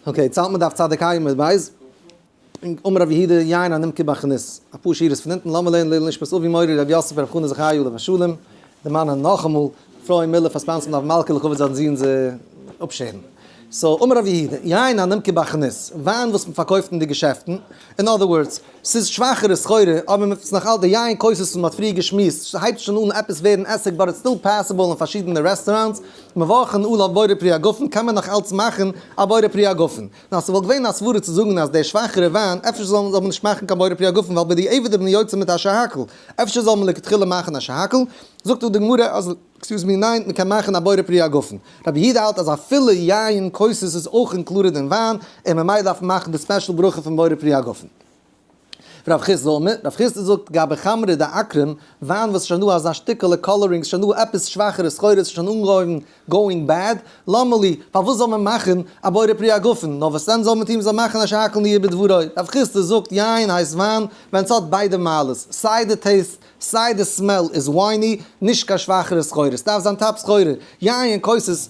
Okay, צאלט מען דף צדיק ה' עמוד בית. אמר רב יהודה יין הנמכר בחנות. אפאר שורות פון אונטן, לאמיר לערנען לעילוי נשמת אבי מורי רבי יוסף ברב חנא זכי' עליו השלום. דערמאנען נאכאמאל, פרוי מילער פאר sponsor ן אויף מלכה לכבוד זיין זון זי אפשערן. So, אמר רב יהודה, יין הנמכר בחנות, וויין וואס מען פארקויפט אין די געשעפטן, in other words, ס'איז שוואכערע סחורה, אבער מען ס'איז נאך אלט די יין כוסות וואס מען האט פריער געשמועסט, ס'הייבט שוין אן עפעס ווערן עסיג but it's still passable אין פארשידענע רעסטוראנטס, מברכין עליו בורא פרי הגפן קען מען נאך אלץ מאכן א בורא פרי הגפן. נאר ס'וואלט געווען א סברה צו זאגן אז דער שוואכערע וויין, אפשר זאל מען נישט מאכן קיין בורא פרי הגפן ווייל בדיעבד איז מען יוצא מיט א שהכל, אפשר זאל מען לכתחילה מאכן א שהכל, זאגט דא די גמרא אז excuse me ניין מען קען מאכן א בורא פרי הגפן. רבי יהודה האלט אז אפילו יין כוסות איז אויך included אין וויין און ממילא דארף מען מאכן די special ברכה פון בורא פרי הגפן. רב חסדא אמר, רב חסדא זאגט גבי חמרא דאקרום, וויין וואס איז שוין דא אזא שטיקעלע coloring, ס'איז שוין דא עפעס שוואכערע סחורה, ס'איז שוין אנגעהויבן going bad, למה לי, פארוואס זאל מען מאכן א בורא פרי הגפן, נאר וואס דען זאל מען טון, מ'זאל מאכן א שהכל נהיה בדברו, רב חסדא זאגט יין הייסט וויין ווען ס'האט ביידע מעלות, סיי די taste סיי די smell איז winey, נישט קיין שוואכערע סחורה, ס'דארף זיין top סחורה, יין כוסות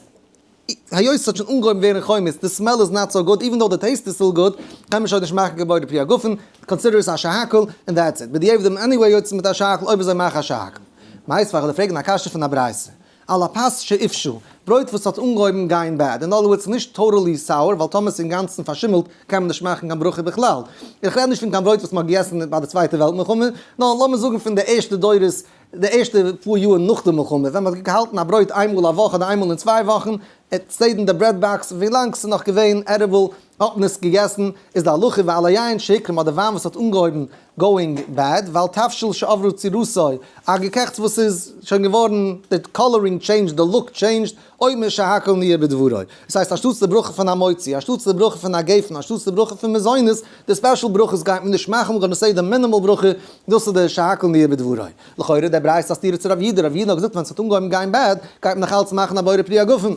היות ס'האט שוין אנגעהויבן ווערן חומץ, די smell איז not so good, even though די taste איז still good, קען מען שוין נישט מאכן קיין בורא פרי הגפן, consider עס א שהכל, און that's it. בדיעבד איז מען anyway יוצא מיט א שהכל, אויב אזוי מאך א שהכל. מיתיבי כ'וועל דיר פרעגן א קשיא פון א ברייתא. על הפת שאפשה, ברויט וואס האט אנגעהויבן גיין bad, in other words נישט totally sour, ווייל טאמער ס'איז אינגאנצן פארשימלט קען מען נישט מאכן קיין ברכה בכלל. איך רעד נישט פון קיין ברויט וואס מ'האט געגעסן ביי די צווייטע וועלט מלחמה, נאר לאמיר זאגן פון די ערשטע דורות די ערשטע פאר יאר נאך די מלחמה ווען מ'האט געהאלטן א ברויט איינמאל א וואך אדער איינמאל אין צוויי וואכן, it stayed אין די bread box ווילאנג ס'איז נאך געווען edible האט מען עס געגעסן, איז די הלכה ועל היין שהקרים אדער וויין וואס האט אנגעהויבן going bad, ועל תבשיל שעברה צורתו, א געקעכטס וואס איז שוין געווארן די coloring changed די look changed, אומר שהכל נהיה בדברו. דאס הייסט אנשטאטס די ברכה פון המוציא, אנשטאטס די ברכה פון הגפן, אנשטאטס די ברכה פון מזונות, די special ברכות גייט מען נישט מאכן, we're gonna say די minimal ברכה, דאס איז די שהכל נהיה בדברו. לכאורה דער ברייתא א סתירה צו רב יהודה, רב יהודה האט געזאגט ווען ס'האט אנגעהויבן גיין bad, גייט מען נאך אלץ מאכן א בורא פרי הגפן.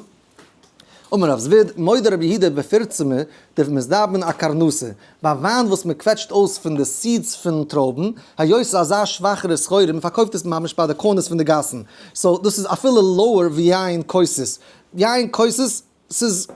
אמר רב זביד, מודה רבי יהודה בפירצמא דמזדבן אקרנתא, ביי וויין וואס מען קוועטשט אויס פון די seeds פון טרויבן, היות ס'איז אזא שוואכערע סחורה, מען פארקויפט עס ממש ביי די corners פון די גאסן, so דאס איז אפילו lower ווי יין כוסות, יין כוסות ס'איז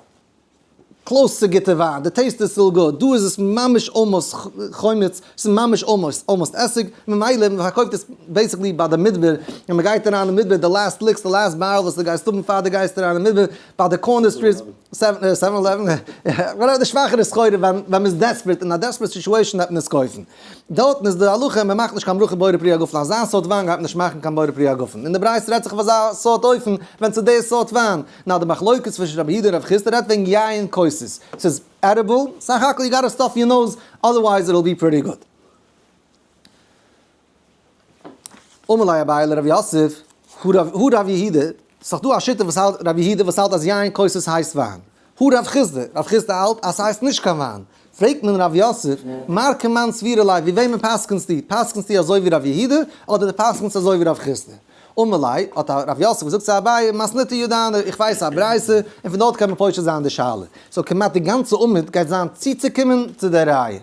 close צו גוטע וויין, די taste איז still good, דא איז עס ממש almost חומץ, ס'איז ממש almost almost עסיג, ממילא מען פארקויפט עס basically ביי די מדבר, ווען מען גייט אריין אין מדבר די last licks די last barrel וואס די גייסט האבן פאר די גייסט אריין אין מדבר, ביי די corner streets, seven eleven, whatever די שוואכערע סחורה ווען מען איז desperate, אין א desperate situation וועט מען עס קויפן. דארטן איז די הלכה מען מאכט נישט קיין ברכה בורא פרי הגפן, אזא סארט וויין גייט מען נישט מאכן קיין בורא פרי הגפן, און די ברייתא רעדט זיך אויף אזא סארט אופן ווען ס'איז די סארט וויין, נאר די מחלוקת צווישן רבי יהודה און רב חסדא רעדט וועגן יין כוסות, ס'איז edible, סך הכל you gotta stuff your nose, otherwise it'll be pretty good. אמר ליה אביי לרב יוסף, הא רב יהודה, ס'איז דאך דא א שיטה וואס האלט, רב יהודה וואס האלט אז יין כוסות הייסט וויין. הא רב חסדא, רב חסדא האלט אז ס'הייסט נישט קיין וויין. פרעגט מען רב יוסף, מר כמאן סבירא ליה, ווי וועמען פסק'נסטו? פסק'נסטו אזוי ווי רב יהודה, אדער דו פסק'נסט אזוי ווי רב חסדא? אמר ליה, האט רב יוסף געזאגט צו אביי, מתניתא ידענא, איך ווייס א ברייתא, און פון דארט קען מען פושט זיין די שאלה. so כמעט די גאנצע עמוד גייט זיין צוצוקומען צו די ראיה.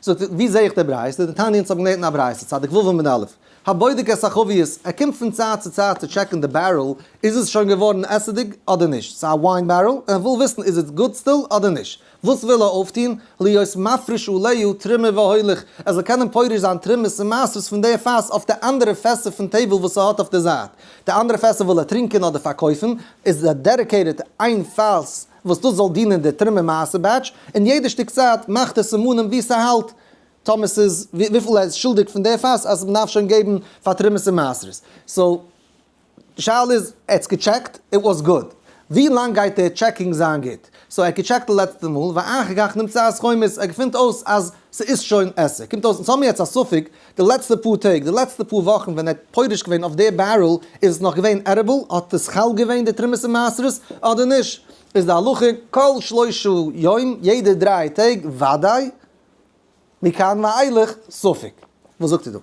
זאגט ער, ווי זעה איך די ברייתא? דתניא אונז האבן געלערנט אין א ברייתא, צדיק ו' עמוד א', הבודק את החביות, ער קומט פון צייט צו צייט צו טשעקן די barrel, איז עס שוין געווארן עסעדיג אדער נישט, ס'איז א wine barrel, און ער וויל וויסן איז עס good still אדער נישט, וואס וויל ער אויפטון? להיות מפריש עליה תרומה והולך, ער זאל קענען פורש זיין תרומות און מעשרות פון די פאס אויף די אנדערע פעסער פון טעבל וואס ער האט אויף די זייט, די אנדערע פעסער וויל ער טרינקען אדער פארקויפן, איז ער dedicated איין פאס וואס דאס זאל דינען די תרומה מעשר batch, און יעדע שטיק צייט מאכט ער סימנים ווי ס'האלט, טאמער ס'איז וויפיל ער איז שולדיג פון די פאס אז מ'דארף שוין געבן פאר תרומות און מעשרות. so די שאלה איז, ער האט עס געטשעקט, it was good. ווי לאנג גייט די checking זיין גוט? so ער האט געטשעקט די לעצטע מאל, ואחר כך נמצא אז חומץ, ער געפינט אויס אז ס'איז שוין עסיג. קומט אויס, אונז האבן יעצט א ספק, די לעצטע פאר טעג, די לעצטע פאר וואכן ווען ער האט פורש געווען אויף די barrel, איז עס נאך געווען edible, האט עס חל געווען די תרומות און מעשרות, אדער נישט? איז די הלכה, כל שלושה יום, יעדע דריי טעג, וודאי, מכאן ואילך, ספק. וואס זאגט איר דא?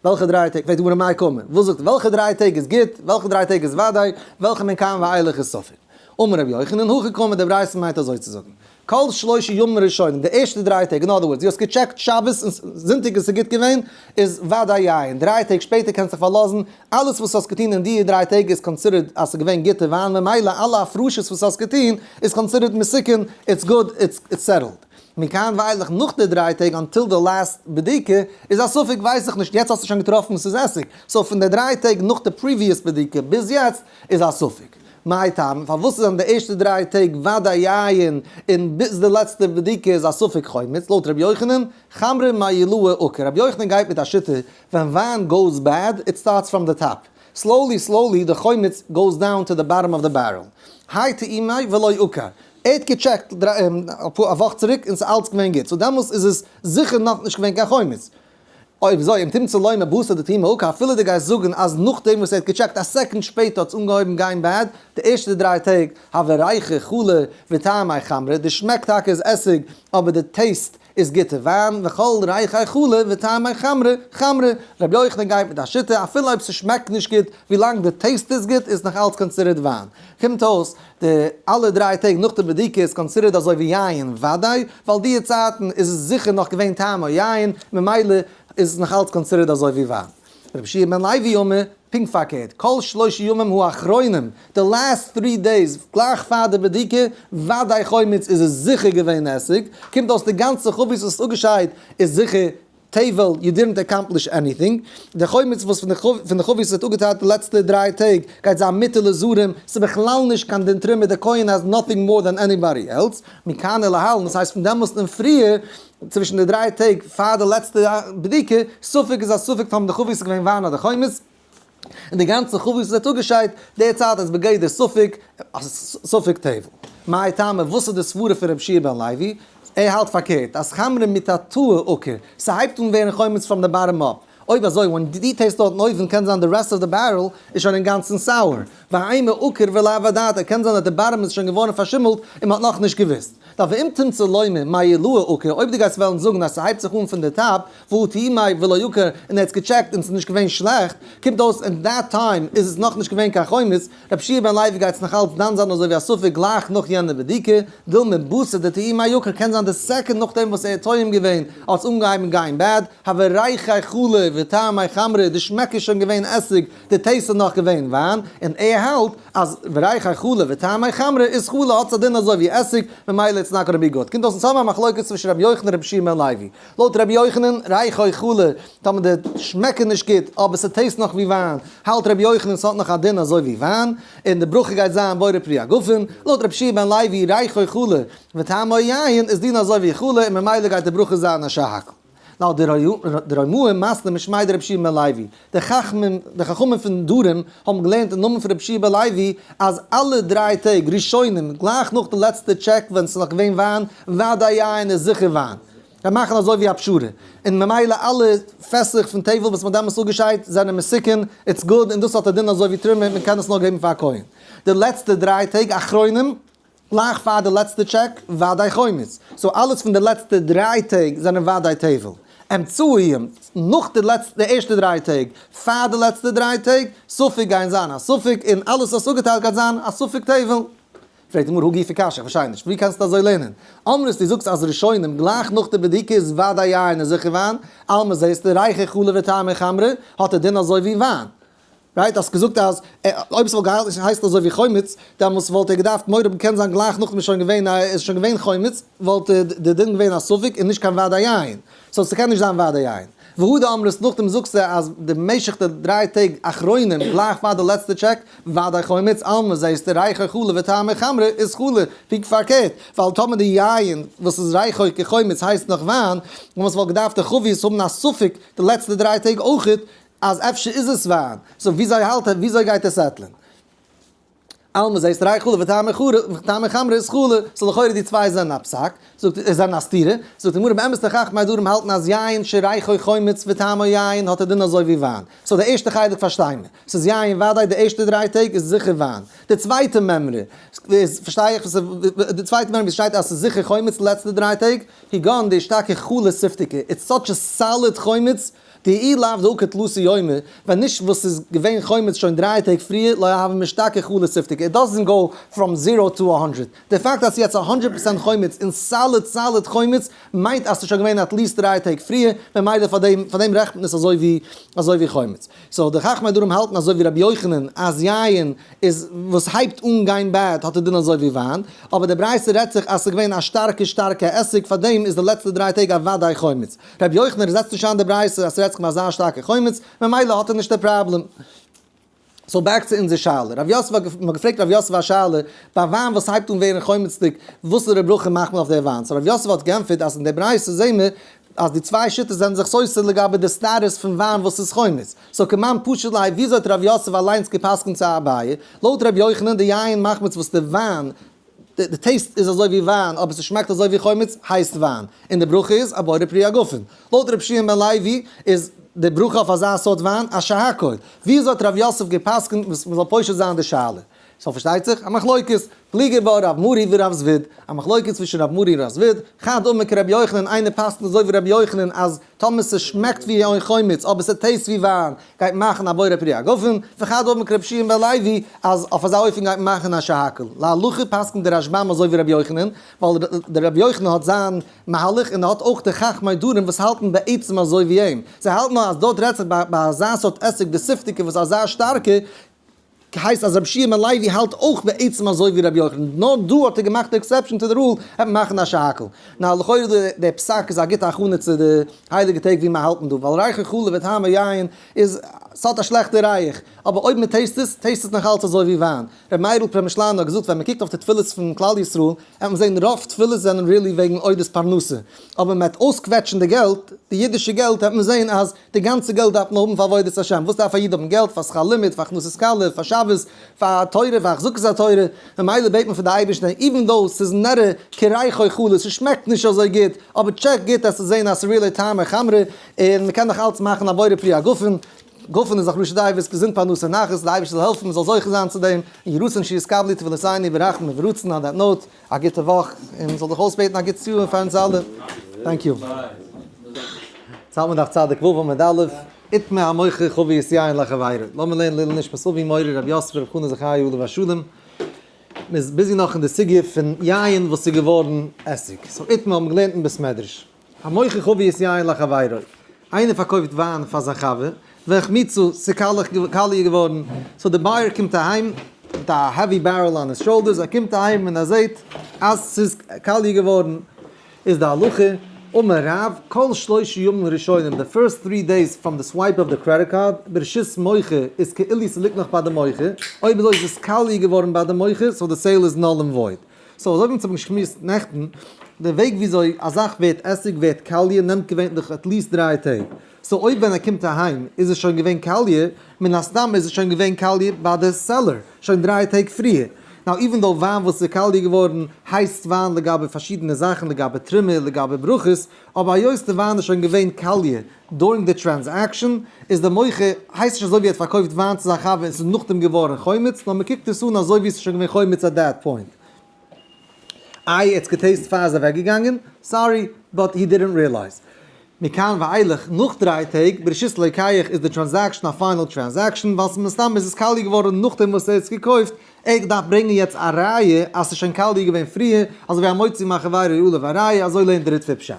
וועלכע דריי טעג? פרעגט די גמרא מאי קאמר? וואס זאגט וועלכע דריי טעג איז גוט? וועלכע דריי טעג איז וודאי? וועלכע מכאן ואילך איז ספק? אמר רבי יוחנן, הכי קאמר, די ברייתא מיינט אזוי צו זאגן. כל שלושה ימים ראשונים, די ערשטע דריי טעג, אין other words, דו האסט געטשעקט שבת און זונטאג איז ס'גוט געווען, איז ודאי יין. דריי טעג שפעטער קענסט זיך פארלאזן, אלעס וואס האסט געטון אין די דריי טעג איז considered אז ס'איז געווען גוטע וויין, ממילא אלע הפרשות וואס האסט געטון איז considered מתוקן, it's good, it's settled. מכאן ואילך נאך די דריי טעג until די last בדיקה איז א ספק ווייס איך נישט, יעצט האסטו שוין געטראפן ס'איז עסיג, so פון די דריי טעג נאך די previous בדיקה ביז יעצט איז א ספק. מאי טעמא, פארוואס זענען די ערשטע דריי טעג ודאי יין און ביז די לעצטע בדיקה איז א ספק חומץ, לויט ר' יוחנן, חמרא מעילאי עקר, ר' יוחנן גייט מיט א שיטה ווען וויין goes bad it starts from the top, slowly slowly די חומץ goes down to the bottom of the barrel, האי טעימיה ולא עקר, ער האט געטשעקט א וואך צוריק און ס'איז אלץ געווען גוט, so דעמאלס איז עס זיכער נאכנישט געווען קיין חומץ. אויב אזוי אם תמצא לומר בתר דטעימיה עקר אפילו דו גייסט זאגן אז נאכדעם וואס ער האט געטשעקט א second שפעטער האט עס אנגעהויבן גיין bad, די ערשטע דריי טעג הוה ריחא חלא וטעמיה חמרא, די שמעק טאקע איז עסיג אבער די taste איז גוטע וויין, וכל ריחא חלא וטעמיה חמרא, חמרא, רבי יוחנן גייט מיט א שיטה אפילו אויב ס'שמעקט נישט גוט, ווילאנג די taste איז גוט איז נאך אלץ considered וויין. קומט אויס די אלע דריי טעג נאך די בדיקה איז considered אזוי ווי יין וודאי, ווייל דיע צייטן איז עס זיכער נאך געווען טעמו יין, ממילא איז עס נאך אלץ considered אזוי ווי וויין. רבי יהושע בן לוי אומר, פונקט פארקערט, כל שלושה ימים האחרונים, די last three days גלייך פאר די בדיקה, וודאי חומץ איז עס זיכער געווען עסיג, קומט אויס די גאנצע חבית וואס איז אפגעשיידט איז זיכער טבל, you didn't accomplish anything, די חומץ וואס פון די חבית האט אפגעטיילט די לעצטע דריי טעג גייט זיין מותר לזרים, ס'איז בכלל נישט קיין דין תרומה, די כהן has nothing more than anybody else, מכאן ולהלן, דאס הייסט פון דעמאלסט און פריער, צווישן די דריי טעג פאר די לעצטע בדיקה, ספק איז א ספק טאמער די חבית איז געווען וויין אדער חומץ, און די גאנצע חבית וואס האט אפגעשיידט די צייט איז בגדר ספק, ספק טבל. מאי טעמא, וואס איז די סברה פון רבי יהושע בן לוי? ער האלט פארקערט, אז חמרא מתתאה עקר, ס'הייבט אן ווערן חומץ from the bottom up. אויב אזוי, ווען דו טוסט דארטן אויבן קען זיין די rest of the barrel איז שוין אינגאנצן sour. ואימא עקר ולאו אדעתיה, קען זיין אז די bottom איז שוין געווארן פארשימלט און מ'האט נאכנישט געוואוסט. דאך ואם תמצא לומר מעילאי עקר, אויב דו גייסט וועלן זאגן אז ס'הייבט זיך אן פון די top, והא טעימיה ולא עקר, און ער האט עס געטשעקט און ס'איז נישט געווען שלעכט, קומט אויס אין that time איז עס נאכנישט געווען קיין חומץ, רבי יהושע בן לוי גייט עס נאך אלץ דן זיין אזוי ווי א ספק גלייך נאך יענע בדיקה, דילמא בתר דטעימיה עקר קען זיין די second נאכדעם וואס ער האט טועם געווען האט עס אנגעהייבן גיין bad, הוה ריחא חלא וטעמיה חמרא, די שמעק איז שוין געווען עסיג, די taste איז נאך געווען וויין, און ער האלט אז וריחא חלא וטעמיה חמרא איז חלא האט עס א דין אזוי ווי עסיג, ממילא it's not gonna be good. קומט אויס אונז האבן א מחלוקת צווישן רבי יוחנן און רבי יהושע בן לוי. לויט רבי יוחנן, ריחו חלא, טאמער די שמעק איז נישט גוט, אבער ס'טעיסט נאך ווי וויין, האלט רבי יוחנן ס'האט נאך א דין אזוי ווי וויין, און די ברכה גייט זיין בורא פרי הגפן. לויט רבי יהושע בן לוי, ריחו חלא וטעמו יין איז דין אזוי ווי חלא און ממילא גייט די ברכה זיין א שהכל. נאר די רומאים מתנו משמיה דרבי יהושע בן לוי, די חכמים די חכמים פון דרום האבן געלערנט אין נאמען פון רבי יהושע בן לוי אז אלע דריי טעג ראשונים גלייך נאך די לעצטע טשעק ווען ס'איז נאך געווען וויין, ודאי יין איז זיכער וויין. זיי מאכן אזוי ווי א פשרה, און ממילא אלע פעסער פון טבל וואס מ'האט דעמאלטס אפגעשיידט זענען מתוקן, it's good, און דאס האט א דין אזוי ווי תרומה, מען קען עס נאר געבן פאר א כהן. די לעצטע דריי טעג אחרונים, גלייך פאר די לעצטע טשעק, ודאי חומץ. so אלעס פון די לעצטע דריי טעג זענען ודאי טבל. אמצעיים, נאך די לעצטע די ערשטע דריי טעג, פאר די לעצטע דריי טעג, ספק גייען זיין א ספק, און אלעס וואס אפגעטיילט גייט זיין א ספק טבל. פרעגט די גמרא הא גופא קשיא, איך פארשטיי נישט, ווי קענסטו אזוי לערנען? אמרת דו זאגסט אז ראשונים גלייך נאך די בדיקה איז ודאי יין איז זיכער וויין, אלמא זעסטו ריחא חלא וטעמיה חמרא, האט ער דין אזוי ווי וויין. right? האסט געזאגט אז אויב עס וואלט געהייסן אזוי ווי חומץ, דעמאלס וואלט ער געדארפט מורא האבן קען זיין גלייך נאכדעם איז שוין געווען א איז שוין געווען חומץ, וואלט די דין געווען א ספק און נישט קיין ודאי יין. so ס'קען נישט זיין ודאי יין. והא דאמרת נאכדעם זאגסטו אז די משך די דריי טעג אחרונים גלייך פאר די לעצטע טשעק, ודאי חומץ, אלמא זעסטו ריחו חלא וטעמו חמרא איז חלא, פונקט פארקערט, ווייל טאמער די יין וואס איז ריחו כחומץ הייסט נאך וויין, דעמאלס וואלט געדארפט די חבית האבן א ספק די לעצטע דריי טעג אויכעט אז אפשר איז עס וויין, so וויאזוי האלט ער וויאזוי גייט ער סעטלען? אלמא זעסט ריחו חלא וטעמו חמרא איז חלא, so לכאורה די צוויי זענען א פסק, זאגט ער זענען א סתירה, זאגט די גמרא באמת די חכמי דרום האלטן אז יין שריחו חומץ וטעמו יין האט א דין אזוי ווי וויין, so די ערשטע חלק פארשטיי מיר, ס'איז יין וודאי די ערשטע דריי טעג איז זיכער וויין, די צווייטע מימרא איז פארשטיי איך די צווייטע מימרא ווי ס'שטייט אז ס'איז זיכער חומץ די לעצטע דריי טעג, כגון דאשתכח חלא סיפתקא, it's such a solid חומץ. דאי לאו דעקר תלתא יומי, ווען נישט וואס ס'איז געווען חומץ שוין 3 טעג פריער, לא הוה משתכח חלא סיפתיקא, it doesn't go from zero to 100. די פאקט אז ס'איז יעצט 100% חומץ און solid solid חומץ, מיינט אז ס'איז שוין געווען at least 3 טעג פריער, ממילא פאר דעם רעכנט מען עס אזוי ווי חומץ. So די חכמי דרום האלטן אזוי ווי רבי יוחנן, אז יין איז וואס הייבט אן גיין bad, האט ער דין אזוי ווי וויין, אבער די ברייתא רעדט זיך אז ס'איז געווען א שטארקע שטארקע עסיג, פאר דעם איז די לעצטע 3 טעג אוודאי חומץ. רבי יוחנן זעצט נישט איין די ברייתא אז ס'רעדט זיך מיט אזא שטארקע חומץ, ממילא האט ער נישט די פראבלעם. So back צו אונזער שאלה. רב יוסף האט געפרעגט רב יוסף א שאלה, ביי וויין וואס הייבט אן ווערן חומצדיג, וואס איז די ברכה מאכט מען אויף דער וויין? So רב יוסף האט געענטפערט אז אין דער ברייתא זעהן מיר אז די צוויי שיטות זענען זיך סותר לגבי די status פון וויין וואס איז חומץ. So כמאן פשט ליה, וויאזוי האט רב יוסף אליינס געפסקנט צו אביי? לויט רבי יוחנן, די יין מחמיץ וואס די וויין, די taste איז אזוי ווי וויין, אבער ס'שמעקט אזוי ווי חומץ, הייסט וויין. און די ברכה איז א בורא פרי הגפן. לויט רבי יהושע בן לוי איז די ברכה אויף אזא סארט וויין א שהכל. וויאזוי האט רב יוסף געפסקנט וואס מ'זאל פושט זיין די שאלה? So פארשטייט זיך, א מחלוקת, פליגי בה רב מרי ורב זביד, א מחלוקת צווישן רב מרי און רב זביד, חד אמר כרבי יוחנן, איינער פסק'נט אזוי ווי רבי יוחנן אז טאמער ס'שמעקט ווי חומץ אבער ס' taste ט ווי וויין, גייט מאכן א בורא פרי הגפן, וחד אמר כרבי יהושע בן לוי אז אויף אזא אופן גייט מען מאכן א שהכל. להלכה פסק'נט דער רשב"ם אזוי ווי רבי יוחנן, ווייל דער רבי יוחנן האט זיין מהלך און ער האט אויך די חכמי דרום וואס האלטן בעצם אזוי ווי אים. זיי האלטן נאר אז דארט רעדט זיך ביי אזא סארט עסיג די סיפתיקא וואס אזא שטארקע, הייסט אז רבי יהושע בן לוי האלט אויך בעצם אזוי ווי רבי יוחנן, נאר דא האט ער געמאכט די exception to the rule, ער וועט מאכן א שהכל. נאר לכאורה די פסק איז א גוטע הכנה צו די הייליגע טעג ווי מיר האלטן דא, ווייל ריחו חלא וטעמו יין איז, ס'האט א שלעכטע ריח, אבער אויב מען taste ט עס, taste עס נאך אלץ אזוי ווי וויין. ר' מאיר'ל פרעמישלאנער האט געזאגט ווען מען קוקט אויף די תפילות פון כלל ישראל, וועט מען זען רוב תפילות זענען really וועגן אודות פרנסה, אבער מען וועט אויסקוועטשן די געלט, די אידישע געלט, וועט מען זען אז די גאנצע געלט דארף מען האבן פאר עבודת השם, וואס דארף א איד האבן געלט? פאר שכר לימוד, פאר הכנסת כלה, פאר שבת, פאר תורה, פאר החזקת התורה, ממילא בעט מען פון די אייבערשטן, even though ס'איז נראה כריחו חלא, ס'שמעקט נישט אזוי גוט, אבער check גוט אז צו זען אז ס'איז really טעמא חמרא, און מ'קען נאך אלץ מאכן א בורא פרי הגפן, גפן איז דאך ראשי תיבות געזונט פרנסה נחת, די אייבערשטער זאל העלפן מ'זאל זוכה זיין צו דעם, יהי רצון שיתקבלו תפילותינו ברחמים וברצון on that note, א גוטע וואך, און מ'זאל זיך אויסבעטן א גוטס יאר פאר אונז אלע. Thank you. יעצט האלט מען דף צדיק ו' עמוד א', איתמר המוכר חבית יין לחבירו. לאמיר לערנען לעילוי נשמת אבי מורי רבי יוסף רבי חנא זכריה עליו השלום. מ'איז busy נאך אין די סוגיא פון יין וואס איז געווארן עסיג. So איתמר האבן געלערנט אין בית מדרש. המוכר חבית יין לחבירו. איינער פארקויפט וויין פאר זיין חבר, והחמיצה, ס'איז קאליע געווארן. So דער buyer קומט אהיים מיט א heavy barrel on his shoulders, ער קומט אהיים און ער זעט אז ס'איז קאליע געווארן. איז די הלכה, אמר רב, כל שלושה ימים ראשונים, the first 3 days from the swipe of the credit card, ברשות מוכר, איז כאילו ס'ליגט נאך ביי די מוכר, אויב אזוי איז עס קאליע געווארן ביי די מוכר, so די sale איז null and void. So אזוי ווי אונז האבן געשמועסט נעכטן, די וועג וויאזוי א זאך ווערט עסיג ווערט קאליע נעמט געווענליך at least 3 טעג. So אויב ווען ער קומט אהיים איז עס שוין געווען קאליע, מן הסתם איז עס שוין געווען קאליע ביי די seller שוין 3 טעג פריער. Now even though וויין וואס איז קאליע געווארן הייסט וויין לגבי פארשידענע זאכן, לגבי תרומה, לגבי ברכות, אבער היות די וויין איז שוין געווען קאליע during the transaction, איז די מוכר, הייסט נישט אזוי ווי ער האט פארקויפט וויין צו זיין חבר און ס'איז נאכדעם געווארן חומץ, נאר מ'קוקט עס אן אזוי ווי ס'איז שוין געווען חומץ at that point. איי, ער האט עס גע taste ט פאר ער איז אוועקגעגאנגען? Sorry, but he didn't realize. מכאן ואילך, נאך 3 טעג, ברשות לוקח איז די transaction א final transaction, ווייל מסתם איז עס קאליע געווארן נאכדעם וואס ער האט עס געקויפט, ער דארף ברענגען יעצט א ראיה אז ס'איז שוין קאליע געווען פריער, אזוי ווי המוציא מחבירו עליו הראיה, אזוי לערנט די ריטב"א פשט.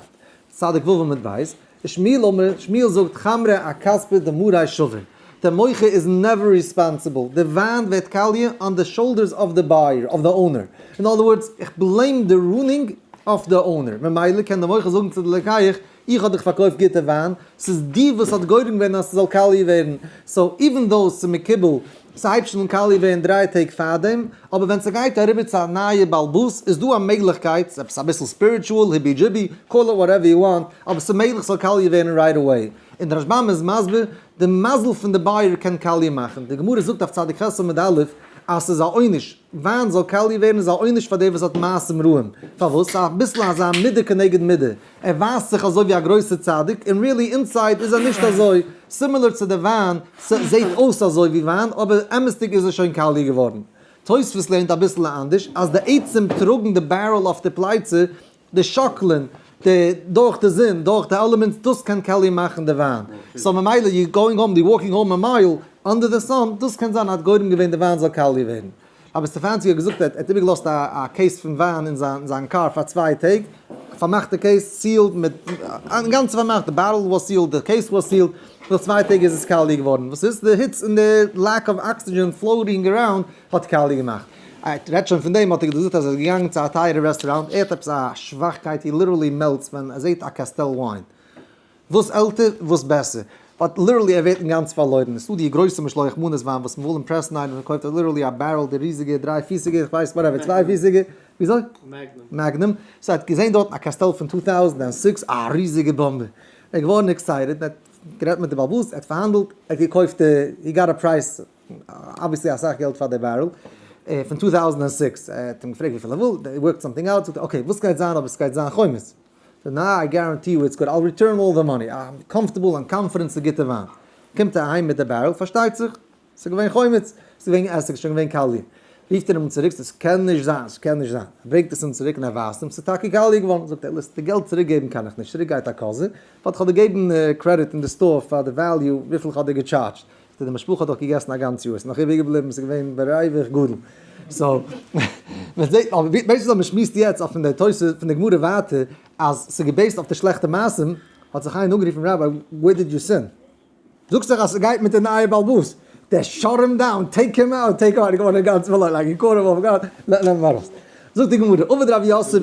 צדיק ו' עמוד ב', שמואל אמר, שמואל זאגט חמרא אכספא דמריה שווה. דער מוכר איז never responsible, די וויין ווערט קאליע on the shoulders of the buyer, of the owner. In other words, איך blame די ruining אויף די owner. ממילא קען דער מוכר זאגן צו די לוקח, איך האב דיך פארקויפט גוטע וויין, ס'איז דיר וואס האט גורם געווען אז ס'זאל קאליע ווערן. So even though ס'איז מקובל, ס'הייבט שוין אן קאליע ווערן 3 טעג פארדעם, אבער ווען ס'גייט אריבער צו א נייע בעל הבית, איז דא א מעגליכקייט, ס'איז עפעס אביסל spiritual, היבי דזשיבי, call it whatever you want, אבער ס'איז מעגליך ס'זאל קאליע ווערן right away. און דער רשב"ם איז מסביר, די מזל פון די buyer קען קאליע מאכן. די גמרא זאגט אויף צדיק ח' עמוד א', אז ס'איז א עונש, וויין זאל קאליע ווערן איז א עונש פאר דער וואס האט מעשים רעים. פארוואס? ס'איז אביסל אזא מידה כנגד מידה. ער ווייזט זיך אזוי ווי א גרויסער צדיק, און really inside איז ער נישט אזוי, similar צו די וויין, ס'זעט אויס אזוי ווי וויין, אבער אמת'דיג איז עס שוין קאליע געווארן. תוספות לערנט אביסל אנדערש, אז די עצם טראגן די barrel אויף די פלייצע, די שאקלען, די דורך די זון, דורך די elements, דאס קען קאליע מאכן די וויין. So ממילא you going home, די walking home a mile under the sun, דאס קען זיין האט גורם געווען די וויין זאל קאליע ווערן. אבער סטעפאנסקי האט געזאגט ער האט איבערגעלאזט א case פון וויין אין זיין קאר פאר 2 טעג, פארמאכט די case, sealed מיט, אינגאנצן פארמאכט, די bottle was sealed, די case was sealed, נאך 2 טעג איז עס קאליע געווארן. וואס איז? די היץ און די lack of oxygen floating around האט קאליע געמאכט. ער רעדט שוין פון דעם האט ער געזאגט אז ער איז געגאנגען צו א טייערע רעסטוראנט, ער האט עפעס א שוואכקייט, he literally melts ווען ער זעט א קאסטעל וויין. וואס עלטער וואס בעסער. But literally ער ווערט אינגאנצן פארלוירן. עס איז דא די גרויסע משלוח מנות וויין וואס מ'וויל impress ן איינעם, מ'קויפט literally א barrel, די ריזיגע דריי פיסיגע, איך ווייס whatever, צוויי פיסיגע, וויאזוי? Magnum. Magnum. So ער האט געזען דארטן א קאסטעל פון 2006, א ריזיגע באמבע. ער איז געווארן excited, ער האט גערעדט מיט די בעל הבית, ער האט פארהאנדלט, ער האט געקויפט די, he got a price, obviously אסאך געלט פאר די barrel, פון 2006. ער האט אים געפרעגט וויפיל ער וויל, they worked something out, זאגט ער okay, וואס גייט זיין אויב עס גייט זיין חומץ? זאגט ער, nah, I guarantee you it's good, I'll return all the money, I'm comfortable and confident ס'איז גוטע וויין. קומט ער אהיים מיט די barrel, פארשטייט זיך, ס'איז געווען חומץ, ס'איז געווען עסיג, ס'איז שוין געווען קאליע. רופט ער אים צוריק, ס'איז קען נישט זיין, ס'קען נישט זיין. ער ברענגט עס אים צוריק און ער ווייזט אים, ס'איז טאקע קאליע געווארן. זאגט ער, listen, די געלט צוריק געבן קען איך נישט, צוריק גייט א קאזע, but כ'האב דיר געגעבן credit אין די store פאר די value וויפיל כ'האב דיר גע charged. זאגט ער, די משפחה האט דאך געגעסן א גאנץ יאר, ס'איז נאך איבער געבליבן, ס'איז געווען בריווח גדול. So, מען זעט, אבער ווייסט וואס מען שמועסט יעצט אויף פון די תוס' פון די גמרא ווייטער, אז ס'איז גע based אויף די שלעכטע מעשים, האט זיך איינער אנגערופן, Rabbi, where did you sin? זאגסט דאך אז ס'גייט מיט די נייע בעל הבית. They shut him down, take him out, take him out, איך געווארן גאנץ פארלוירן, like געקארן אויף גאט, נעם אים ארויס. זאגט די גמרא, עבד רב יוסף,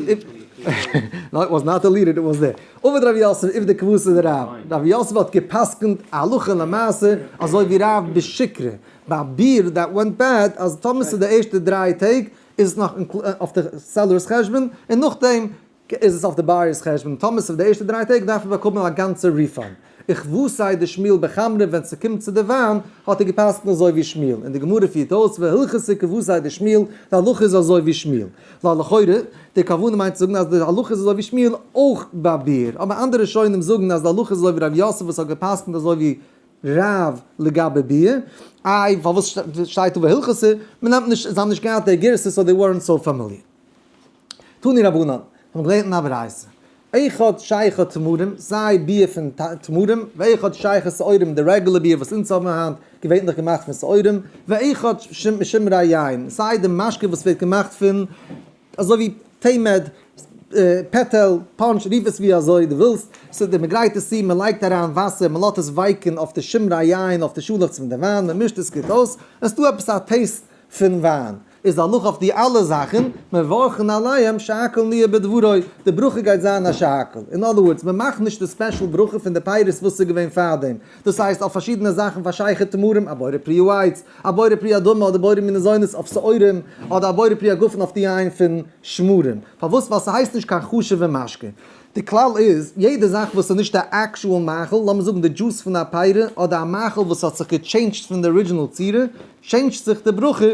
no, it was not deleted, it was there. עבד רב יוסף עובדא כוותיה דרב, רב יוסף האט גע'פסק'נט א הלכה למעשה אזוי ווי רב בשיקרא, ביי ביר that went bad, אז טאמער ס'איז די ערשטע 3 טעג איז עס נאך אויף די seller 'ס חשבון, און נאכדעם איז עס אויף די buyer 'ס חשבון, טאמער ס'איז די ערשטע 3 טעג דארף ער באקומען א גאנצע refund. וכוותיה דשמואל בחמרא ווען ס'קומט צו די וויין האט ער גע'פסק'נט אזוי ווי שמואל, און די גמרא פירט אויס והלכתא כוותיה דשמואל, די הלכה איז אזוי ווי שמואל. ווייל לכאורה, די כוונה מיינט צו זאגן אז די הלכה איז אזוי ווי שמואל אויך ביי ביר, אבער אנדערע ראשונים זאגן אז די הלכה איז אזוי ווי רב יוסף וואס האט גע'פסק'נט אזוי ווי רב לגבי ביר, איי פארוואס שטייט דא והלכתא, מ'נעמט נישט, זיי האבן נישט געהאט די גירסא so they weren't so familiar. תנו רבנן, האבן געלערנט אין א ברייתא, אחד שכר תמרים, סיי ביר פון תמרים, ואחד שכר שעורים, די regular ביר וואס אונז האבן היינט, געווענליך געמאכט פון שעורים, ואחד משמרי יין, סיי די משקה וואס ווערט געמאכט פון אזוי ווי תמד, פעטעל, punch, רוף עס ווי אזוי דו ווילסט, ס'איז די מ'גרייט עס צו, מ'לייגט אריין וואסער, מ'לאזט עס ווייקן אויף די שמרי יין, אויף די שאלעכץ פון די וויין, מ'מישט עס גוט אויס, עס איז דא עפעס א taste פון וויין. איז די הלכה אויף די אלע זאכן, מברכין עליהם שהכל נהיה בדברו, די ברכה גייט זיין א שהכל. In other words, מען מאכט נישט די special ברכה פון די פירות וואס איז געווען פארדעם. דאס הייסט אויף פארשידענע זאכן פאר שכר תמרים, א בורא פרי העץ, א בורא פרי האדמה אדער בורא מיני מזונות אויף שעורים, אדער א בורא פרי הגפן אויף די יין פון שמרים. פארוואס? ווייל ס'הייסט נישט קיין חשוב'ע משקה. די כלל איז, יעדע זאך וואס איז נישט א actual מאכל, לאמיר זאגן די דזשוס פון א פירה, אדער א מאכל וואס האט זיך גע change ט פון די original צורה, change ט זיך די ברכה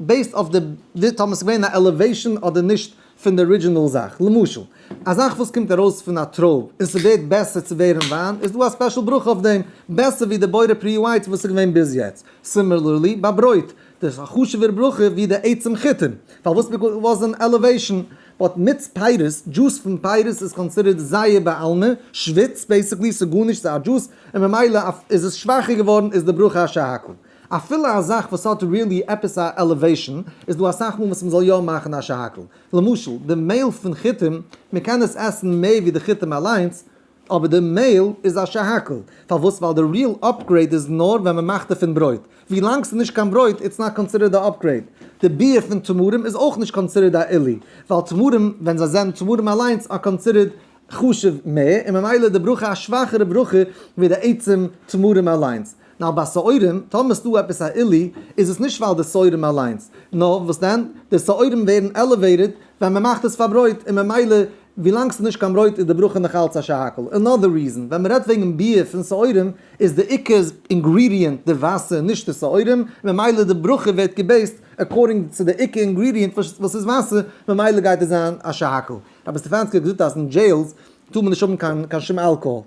based אויף די טאמער ס'איז געווען א elevation אדער נישט פון די original זאך. למשל, א זאך וואס קומט ארויס פון א טרויב און ס'ווערט בעסער צו ווערן וויין, איז דא א special ברכה אויף דעם, בעסער ווי די בורא פרי העץ וואס איז געווען ביז יעצט. Similarly, ביי ברויט, דאס איז א חשוב'ער ברכה ווי די עצם חיטים, פארוואס? Because it was an elevation. But מיץ פירות, דזשוס פון פירות איז considered זיעה בעלמא, שוויץ basically, ס'איז גארנישט, ס'איז א דזשוס, און ממילא איז עס שוואכער געווארן איז די ברכה א שהכל. אפילו א זאך וואס האט really עפעס א elevation, איז דא אסאך מאל וואס מ'זאל יא מאכן א שהכל. למשל, די מעהל פון חיטים, מ'קען עס עסן מער ווי די חיטים אליינס, אבער די מעהל איז א שהכל. פארוואס? ווייל די real upgrade איז נאר ווען מ'מאכט דערפון ברויט. ווי לאנג ס'איז נישט קיין ברויט it's not considered א upgrade. די ביר פון תמרים איז אויך נישט considered א עילוי, ווייל תמרים ווען זיי זענען תמרים אליינס are considered חשוב מער, און ממילא די ברכה א שוואכערע ברכה ווי די עצם תמרים אליינס. נאר ביי שעורים, טאמער ס'דא עפעס א עילוי, איז עס נישט ווייל די שעורים אליינס, נאר וואס דען? די שעורים ווערן elevated ווען מ'מאכט עס פאר ברויט, און ממילא ווילאנג ס'איז נישט קיין ברויט איז די ברכה נאך אלץ א שהכל. Another reason, ווען מ'רעדט וועגן ביר פון שעורים איז די עיקר ingredient די וואסער נישט די שעורים, ממילא די ברכה ווערט גע based according צו די עיקר ingredient וואס איז וואסער, ממילא גייט עס זיין א שהכל. רבי סטעפאנסקי האט געזאגט אז אין jails טאר מען נישט האבן קיין שום אלקאהאל.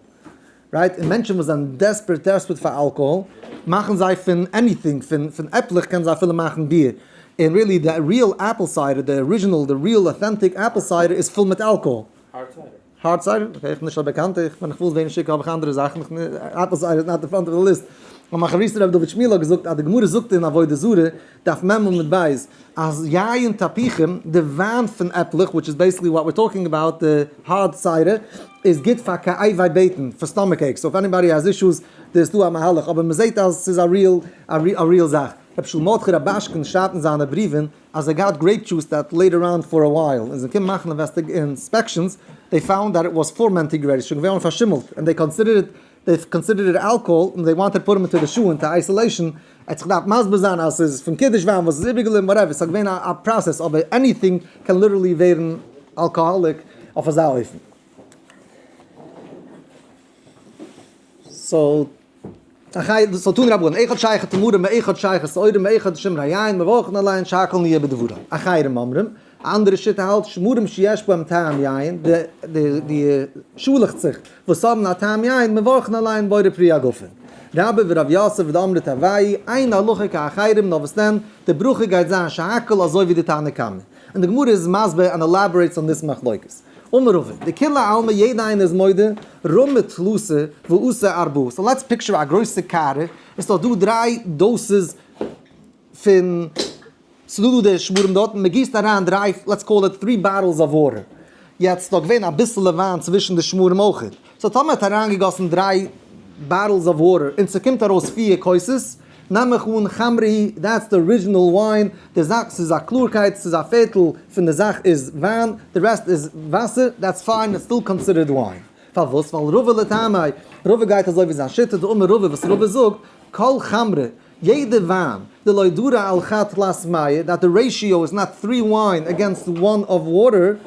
Right? און מענטשן וואס זענען desperate desperate פאר אלקאהאל, מאכן זיי פון anything, פון עפלעך קענען זיי אפילו מאכן ביר. און really די real apple cider, די original, די real authentic apple cider איז פול מיט אלקאהאל. Hard cider. Hard cider, okay, איך בין נישט א באקאנטע, איך ווען איך וויל ווערן שיכור האב איך אנדערע זאכן, apple cider is not the front of the list. אבער מיין חברותא רבי דוד שמואל האט געזאגט אז די גמרא זאגט אין עבודה זרה, דף מ עמוד ב', אז יין תפוחים, די וויין פון עפלעך, which is basically what we're talking about, די hard cider, איז גוט פאר כאבי בטן, פאר stomach ache, so if anybody has issues, דא איז דא א מהלך, אבער מ'זעט אז ס'איז א real, א real זאך. רבי שלום מרדכי רובאשקין שרייבט אין זיינע בריוון אז ער געהאט grape juice that laid around for a while, און זיי קומען מאכן inspections, they found that it was fermenting already, ס'איז שוין געווארן פארשימלט, and they considered it they considered it alcohol און they wanted put him into the SHU into isolation, ער האט זיך געדארפט מסביר זיין אז ס'איז פון קידוש וויין וואס איז איבערגעבליבן whatever, ס'האט געווען א process אבער anything קען literally ווערן alcoholic אויף אזא אופן. So so תנו רבנן, אחד שייך תמרים ואחד שייך שעורים ואחד שמרי יין מברכין עליהן שהכל נהיה בדברו. אחרים אומרים, א אנדערע שיטה האלט שמרים שיש בהם טעם יין, די שאלעכצעך וואס האבן א טעם יין, מברכין עליהן בורא פרי הגפן. רבה ורב יוסף דאמרי תרוייהו, אין הלכה כאחרים נאר וואס דען, די ברכה גייט זיין שהכל אזוי ווי די תנא קמא. און די גמרא איז מסביר and elaborates on this מחלוקת. אמר רבא, דכולי עלמא יעדע איינער איז מודה, רמי תלתא ואתו ארבעה. So let's picture א גרויסע קערה, עס איז דא דריי doses פון, ס'איז דא דא די שמרים דארט, און מ'גיסט אריין דריי, let's call it three bottles of water. יעצט איז דא געווען אביסעלע וויין צווישן די שמרים אויכעט. So טאמער האט אריינגעגאסן דריי bottles of water און ס'קומט ארויס פיר כוסות, נעם איך אן חמרא, that's the original wine, די זאך, ס'איז א קלארקייט, ס'איז א פערטל פון די זאך איז וויין, די רעסט איז וואסער, that's fine, it's still considered wine. פארוואס? ווייל רבא לטעמיה, רבא גייט אזוי ווי זיין שיטה, דאמר רבא וואס רבא זאגט, כל חמרא, יעדע וויין, דלא דרי על חד תלת מיא, that the ratio is not three wine against one of water,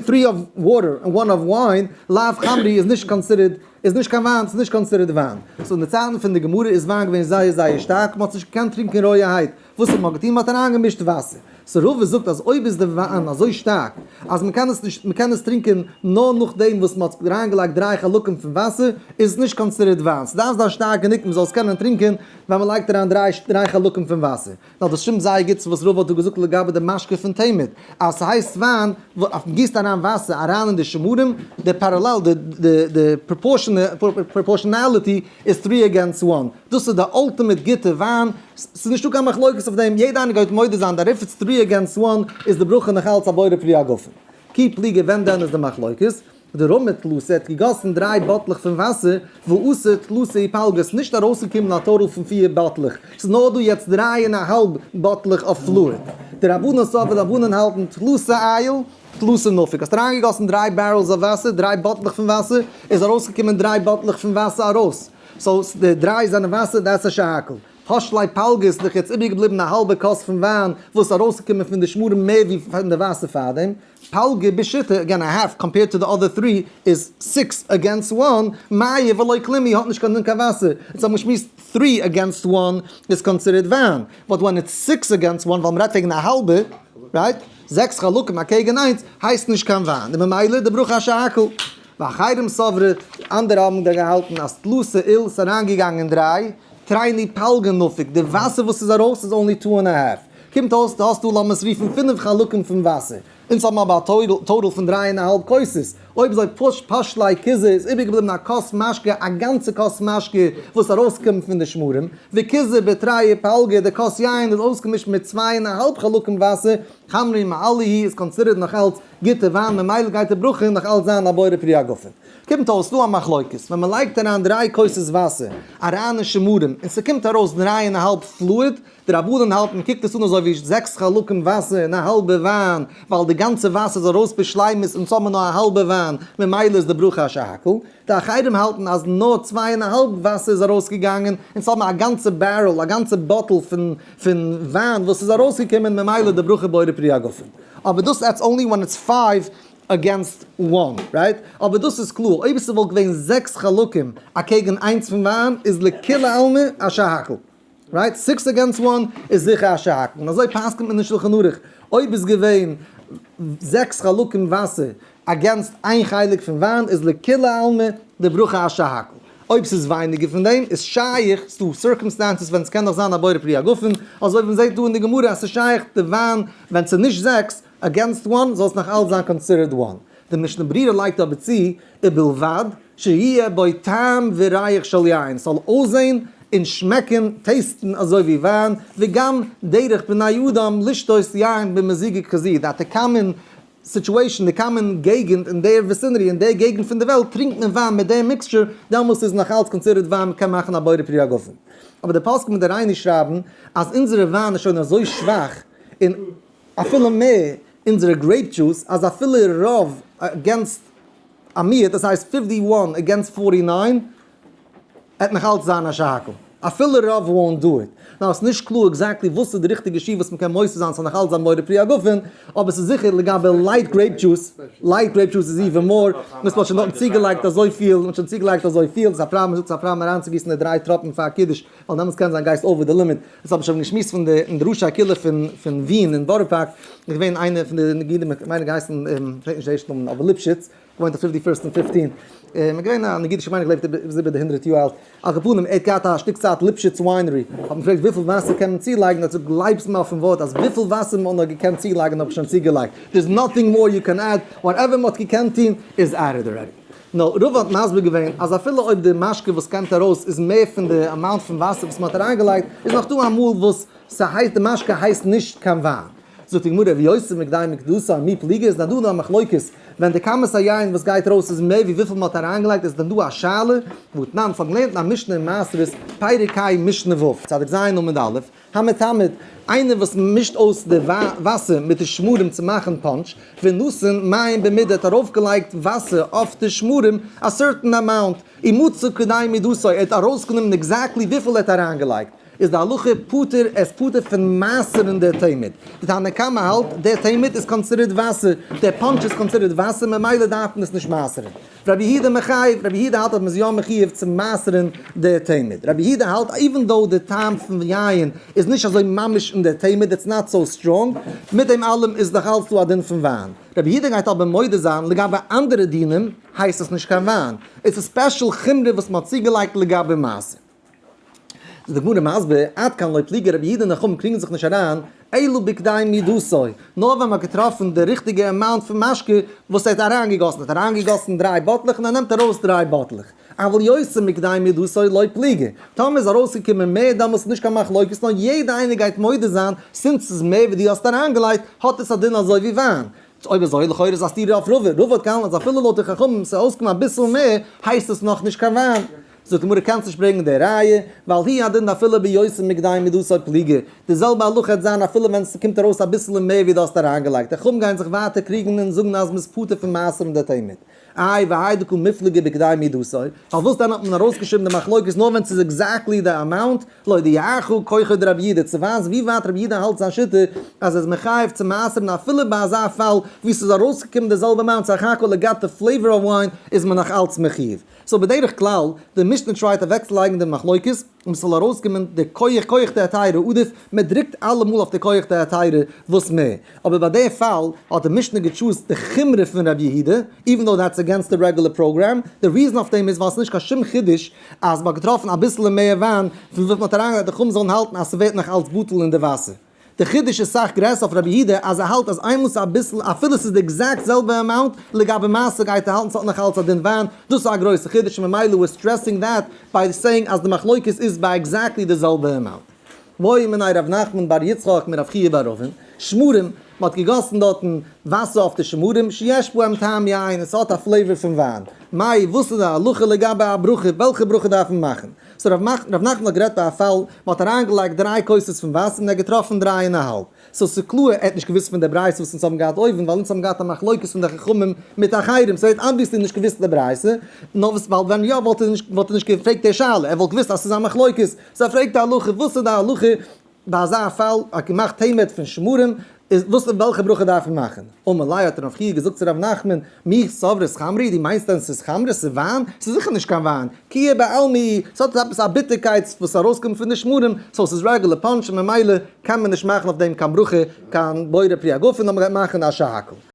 three of water and one of wine, לאו חמרא איז נישט considered, איז נישט קיין וויין, ס'איז נישט considered וויין. So אין די צייטן פון די גמרא איז וויין געווען זייער זייער שטארק, מ'האט נישט געקענט טרינקען רויערהייט, וואס האט מען געטון? מ'האט אריינגעמישט וואסער. So רבא זאגט אז אויב איז די וויין אזוי שטארק אז מ'קען עס נישט, מ'קען עס טרינקען נאר נאכדעם וואס מ'האט אריינגעלייגט דריי חלקים פון וואסער, איז עס נישט considered וויין. ס'דארף זיין שטארק גענוג מ'זאל עס קענען טרינקען ווען מ'לייגט אריין דריי חלקים פון וואסער. נאר דאס שטימט זייער גוט צו וואס רבא האט דא געזאגט לגבי די משקה פון תמר, אז ס'הייסט וויין אז מ'גיסט אריין וואסער אריין אין די שמרים, די parallel, די proportionality איז three against one, דאס איז די ultimate גוטע וויין, ס'איז נישטא קיין מחלוקת אויף דעם, יעדע איינער גייט מודה זיין that if it's three against one איז די ברכה נאך אלץ א בורא פרי הגפן. כי פליגי ווען דען איז די מחלוקת? דרמי תלתא האט געגאסן דריי באטלעך פון וואסער, ואתו תלתא ופלגא, ס'איז נישט ארויסגעקומען א total פון פיר באטלעך, ס'איז נאר דא יעצט דריי און א האלב באטלעך אויף fluid. די רבנן סברי די רבנן האלטן תלתא עייל, תלתא נפיק, האסט אריינגעגאסן דריי barrels אויף וואסער, דריי באטלעך פון וואסער, איז ארויסגעקומען דריי באטלעך פון וואסער ארויס, so די דריי זענען וואסער, that's א שהכל. פש ליה פלגא איז דאך יעצט איבערגעבליבן א האלבע כוס פון וויין וואס איז ארויסגעקומען פון די שמרים מער ווי פון די וואסער פארדעם. פלגא בשיתא, again a half compared to the other three is six against one, מיא ולא כלום היא האט נישט קיין דין קיין וואסער, אונז האבן געשמועסט three against one איז considered וויין, but when it's six against one ווייל מ'רעדט וועגן א האלבע, right? זעקס חלקים אקעגן איינס הייסט נישט קיין וויין, און ממילא די ברכה שהכל. ואחרים סברי, אנדערע האבן דען געהאלטן אז תלתא עייל איז אריינגעגאנגען דריי, תרין ופלגא נפיק, די וואסער וואס איז ארויס איז only two and a half. קומט אויס דו האסט דא לאמיר עס רופן פינף חלקים פון וואסער, אונז האבן אבער א total פון דריי און א האלב כוסות, אויב אזוי פש פש ליה כוזא איז איבערגעבליבן א כוס משקה א גאנצע כוס משקה וואס ארויסקומט פון די שמרים, וכוזא בתרי ופלגא די כוס יין איז אויסגעמישט מיט צוויי און א האלב חלקים וואסער, חמרא מעליא היא איז considered נאך אלץ גוטע וויין ממילא גייט די ברכה נאך אלץ זיין א בורא פרי הגפן. קומט אויס דא א מחלוקת, ווען מען לייגט אריין דריי כוסות וואסער אריין אין שמרים און ס'קומט ארויס דריי און א האלב fluid, די רבנן האלטן קוקט עס אן אזוי ווי זעקס חלקים וואסער און א האלבע וויין, ווייל די גאנצע וואסער איז ארויס בשלימות אונז האבן נאר א האלבע וויין, ממילא איז די ברכה א שהכל. די אחרים האלטן אז נאר צוויי און א האלב וואסער איז ארויסגעגאנגען, אונז האבן א גאנצע barrel, א גאנצע bottle פון פון וויין וואס איז ארויסגעקומען, ממילא די ברכה בורא פרי הגפן. אבער דאס that's only when it's five against one, right? אבער דאס איז קלאר, אויב עס וואלט געווען זעקס חלקים אקעגן איינס פון וויין, איז לכולי עלמא א שהכל. Right? Six against one איז זיכער א שהכל. און אזוי פסק'נט מען אין שלחן ערוך. אויב איז געווען זעקס חלקים וואסער against איין חלק פון וויין, איז לכולי עלמא די ברכה א שהכל. אויב ס'איז ווייניגער פון דעם, איז שייך, ס'דא circumstances ווען ס'קען נאך זיין א בורא פרי הגפן, אזוי ווי מ'זעט דא אין די גמרא אז ס'איז שייך די וויין ווען ס'איז נישט זעקס against one זאל עס נאך אלץ זיין considered one. די משנה ברורה לייגט אבער צו, ובלבד שיהיה בו טעם וריח של יין, ס'זאל אויסזען און שמעקן, taste ן, אזוי ווי וויין, וגם דרך בני אדם לשתות יין במיזוג כזה, that the common situation, די common געגנט אין דער vicinity, אין דער געגנט פון די וועלט, טרינקט מען וויין מיט דעם mixture, דעמאלס איז נאך אלץ considered וויין, מ'קען מאכן א בורא פרי הגפן. אבער די פוסקים מיט די רייני שרייבן אז אונזערע וויין איז שוין אזוי שוואך, און אפילו מער אונזערע grape juice, אז אפילו רוב against א מיעוט, דאס הייסט 51 against 49, עט נאך אלץ זיין א שהכל. אפילו רוב won't do it. Now, עס איז נישט קלאר exactly וואס איז די ריכטיגע שיעור וואס מ'קען מוסיף זיין ס'זאל נאך אלץ זיין בורא פרי הגפן, אבער ס'איז זיכער לגבי light grape juice, light grape juice איז even more, מ'האט שוין דארטן צוגעלייגט אזויפיל, מ'האט שוין צוגעלייגט אזויפיל, ס'איז א פראבלעם, מ'זאגט ס'איז א פראבלעם אריינצוגיסן די דריי טראפן פאר קידוש, ווייל דעמאלטס קען זיין גייסט over די limit. דאס האב איך שוין געשמועסט פון די אין די ראשי הקהילה פון פון ווין אין בארא פארק, איז געווען איינער פון די נגידים, איך מיין געהייסן, איך געדענק נישט די ערשטע נאמען, אבער ליפשיץ, געוואוינט אויף fifty first און 15, איז געווען א נגיד, איך מיין ער געלעבט איז איבער די הונדרעט יאר אלט, על כל פנים ער האט געהאט א שטיק צייט ליפשיץ winery, האט מען געפרעגט וויפיל וואסער קען מען צולייגן, האט ער געזאגט גלייבסט מיר אויפן ווארט אז וויפיל וואסער מען האט נאר געקענט צולייגן האב איך שוין צוגעלייגט, there is nothing more you can add, whatever מען האט געקענט טון איז added already. נו, רבא האט מסביר געווען אז אפילו אויב די משקה וואס קומט ארויס איז מער פון די amount פון וואסער וואס מען האט אריינגעלייגט, איז נאך דא אמאל וואס ס'הייסט די משקה הייסט נישט קיין וויין. זאגט די גמרא, רבי יוסי מכדי מידתו מי פליגי, איז דען דא א מחלוקת ווען די כמות היין וואס גייט ארויס איז מער ווי וויפיל מען האט אריינגעלייגט, איז דען דא א שאלה? והתנן, ס'האט געלערנט אין א משנה אין מעשרות, פרק ה' משנה ו', צדיק ז' עמוד א', המתעמד, איינער וואס מישט אויס די וואסער מיט די שמרים צו מאכן פאנטש, ונתן מים במידה האט ארויפגעלייגט וואסער אויף די שמרים א certain amount, ומצא כדי מידתו, ער האט ארויסגענומען exactly וויפיל ער האט אריינגעלייגט, איז די הלכה פטור, ער איז פטור פון מעשר'ן די תמיד. די תנא קמא האלט, די תמיד איז considered וואסער, די פאנטש איז considered וואסער ממילא דארף מען עס נישט מעשר'ן. רבי יהודה מחייב, רבי יהודה האלט אז מ'איז יא מחיוב צו מעשר'ן די תמיד. רבי יהודה האלט even though די טעם פון יין איז נישט אזוי ממש אין די תמיד, it's not so strong, מיט דעם אלעם איז נאך אלץ דא א דין פון וויין. רבי יהודה גייט אבער מודה זיין לגבי אנדערע דינים הייסט עס נישט קיין וויין, עס איז special חומרא וואס מ'האט צוגעלייגט לגבי מעשר. איז די גמרא מסביר, עד כאן לא פליגי רבי יהודה און חכמים קריגן זיך נישט אריין, אלא בכדי מידתו, נאר ווען מ'האט געטראפן די ריכטיגע amount פון משקה וואס ער האט אריינגעגאסן, ער האט אריינגעגאסן דריי באטלעך און ער נעמט ארויס דריי באטלעך, אבל יותר מכדי מידתו לא פליגי, טאמער איז ארויסגעקומען מער דאמאלס איז נישט קיין מחלוקת נאר יעדע איינער גייט מודה זיין, since ס'איז מער ווי דו האסט אריינגעלייגט האט עס א דין אזוי ווי וויין. אויב אזוי לכאורה איז א סתירה אויף רבא, רבא האט געהאלטן אז אפילו לויט די חכמים ס'איז אויסגעקומען אביסל מער הייסט עס נאכנישט קיין וויין. זאגט די גמרא קענסט נישט ברענגען די ראיה, ווייל הוא הדין אפילו ביותר מכדי מידתו פליגי, די זעלבע הלכה העט זיין אפילו ווען ס'קומט ארויס אביסעלע מער ווי דו האסט אריינגעלייגט, די חכמים גייען זיך ווייטער קריגן און זאגן אז מ'איז פטור פון מעשר און די תמיד. איי והאי דקא מיפלגי בכדי מידתו, פארוואס דען האט מען ארויסגעשריבן די מחלוקת נאר ווען ס'איז exactly די amount, להודיעך כוחו דרבי יהודה, צו ווייזן ווי ווייט רבי יהודה האלט זיין שיטה אז ער איז מחייב צו מעשר'ן אפילו ביי אזא פאל ווי ס'איז ארויסגעקומען די זעלבע amount סך הכל ער געט די flavor of wine איז מען נאך אלץ מחיוב. So בדרך כלל, די משנה try ט אוועקצולייגן די מחלוקת, און ס'זאל ארויסקומען די כח כח דהתירא עדיף, מען דרוקט אלעמאל אויף די כח דהתירא וואס מער, אבער ביי די פאל האט די משנה גע choose ט די חומרא פון רבי יהודה, even though that's against the regular program, די reason אויף דעם איז ווייל ס'נישט קיין שום חידוש אז מ'האט געטראפן אביסעלע מער וויין פון וואס מ'האט אריינגעלייגט די חכמים זאלן האלטן אז ס'ווערט נאך אלץ בטל אין די וואסער. די חידוש איז סאך גרעסער אויף רבי יהודה אז ער האלט אז איינמאל ס'איז אביסל אפילו ס'איז די exact זעלבע amount לגבי מעשר גייט ער האלטן ס'האט נאך אלץ א דין וויין, דאס איז א גרויסע חידוש און ממילא we're stressing that by saying אז די מחלוקת איז ביי exactly די זעלבע amount. בעו מיניה רב נחמן בר יצחק מרב חייא בר אבין, שמרים, מ'האט געגאסן דארטן וואסער אויף די שמרים, שיש בהם טעם יין, עס האט א flavor פון וויין. מאי, וואס איז די הלכה לגבי א ברכה, וועלכע ברכה דארף מען מאכן? So רב נחמן האט גערעדט ביי א פאל, מען האט אריינגעלייגט דריי כוסות פון וואסער און ער האט געטראפן דריי און א האלב. So ס'איז קלאר ער האט נישט געוואוסט פון די ברייתא וואס אונז האבן געהאט אויבן, ווייל אונז האבן געהאט א מחלוקת פון די חכמים מיט אחרים, so ער האט obviously נישט געוואוסט די ברייתא, נאר וואס ווייל ווען יא וואלט ער נישט וואלט ער נישט געפרעגט די שאלה, ער וואלט געוואוסט אז ס'איז א מחלוקת. So ער פרעגט די הלכה, וואס איז די הלכה ביי אזא פאל, האט געמאכט תמיד פון שמרים, איז וואס און וועלכע ברכה דארף מען מאכן? אמר ליה האט רב חייא געזאגט צו רב נחמן, מי סברת חמרא, דו מיינסט דען ס'איז חמרא, ס'איז וויין? ס'איז זיכער נישט קיין וויין, קיע בעלמא היא, ס'האט עפעס א ביטערקייט וואס ארויסקומט פון די שמרים, so ס'איז regular punch און ממילא קען מען נישט מאכן אויף דעם קיין ברכה, קיין בורא פרי הגפן, נאר מ'גייט מאכן א שהכל.